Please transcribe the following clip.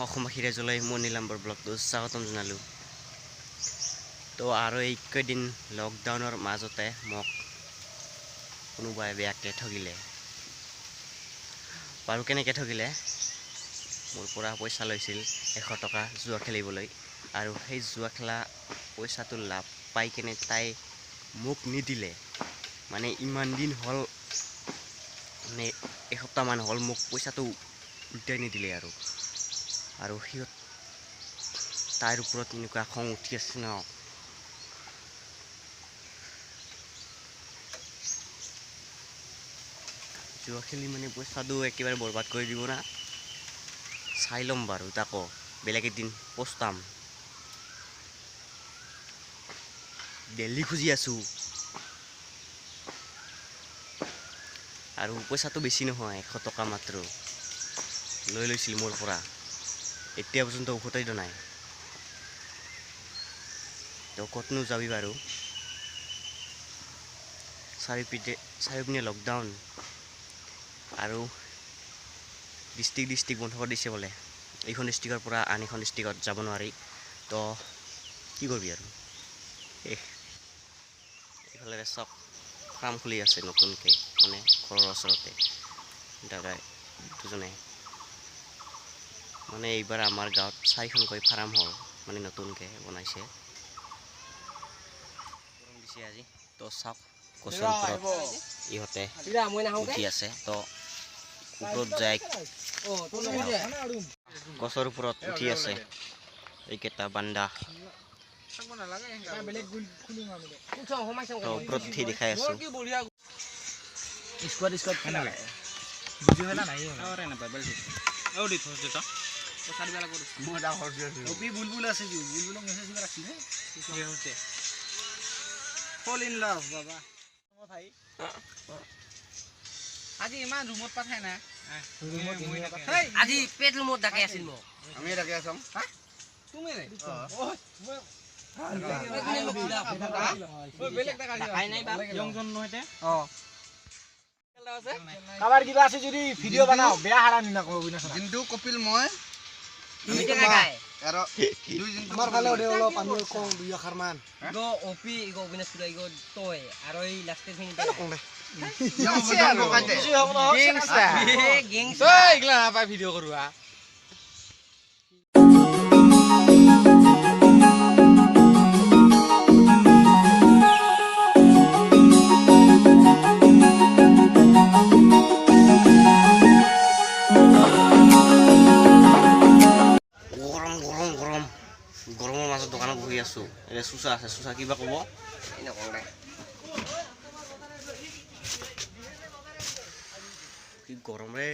অসমবাসী ৰাইজলৈ মোৰ নীলাম্বৰ ব্লগটো স্বাগতম জনালোঁ। তো আৰু এইকেইদিন লকডাউনৰ মাজতে মোক কোনোবাই বেয়াকৈ ঠগিলে। বাৰু কেনেকৈ ঠগিলে? মোৰ পৰা পইচা লৈছিল 100 টকা জুৱা খেলিবলৈ, আৰু সেই জুৱা খেলা পইচাটো লাভ পাই কেনে তাই মোক নিদিলে। মানে ইমান দিন হ'ল, মানে এসপ্তাহমান হ'ল, মোক পইচাটো উল্টাই নিদিলে। আৰু আৰু সিহঁত তাইৰ ওপৰত এনেকুৱা খং উঠি আছে ন। জুৱা খেলি মানে পইচাটো একেবাৰে বৰবাদ কৰি দিব না। চাই ল'ম বাৰু, তাকো বেলেগ এদিন পস্তাম। ডেইলি খুজি আছোঁ আৰু পইচাটো বেছি নহয়, 100 টকা মাত্ৰ লৈ লৈছিল মোৰ পৰা, এতিয়া পৰ্যন্ত উভতাই দিয়া নাই। তো ক'তনো যাবি বাৰু, চাৰিওপিনে লকডাউন আৰু ডিষ্ট্ৰিক্ট বন্ধ কৰি দিছে বোলে। এইখন ডিষ্ট্ৰিক্টৰ পৰা আন এখন ডিষ্ট্ৰিক্টত যাব নোৱাৰি। তো কি কৰিবি আৰু। এইফালে চব ফাৰ্ম খুলি আছে নতুনকৈ, মানে ঘৰৰ ওচৰতে দাদাই দুজনে। মানে এইবাৰ আমাৰ গাঁৱত 4খনকৈ ফাৰ্ম হ'ল, মানে নতুনকৈ বনাইছে। গৰম দিছে আজি। তো চাওক গছৰ ওপৰত ইহঁতে উঠি আছে। তো ওপৰত যায় গছৰ ওপৰত উঠি আছে এইকেইটা বান্দা। তো ওপৰত উঠি দেখাই আছো। আজি ইমান ৰুমত পাঠাই না। আজি পেট ৰুমত ডাকে আছিল মোক। আমি ডাকে আছম। তুমি নে? কাবাৰ কিবা আছে যদি ভিডিঅ' বনাও, বেয়া হাৰামি নকৰো। জিন্তু কপিল মই আমাৰ ফালে অলপ আমি কওঁ দুই আষাৰ মান। অপি অবিনাশ তই আৰু এই লাষ্টৰ খিনি ভিডিঅ' কৰোৱা। গৰম গৰম গৰম, গৰমৰ মাজত দোকানত বহি আছোঁ। এতিয়া চুচা আছে, চুচা কিবা ক'ব? কি গৰম ৰে।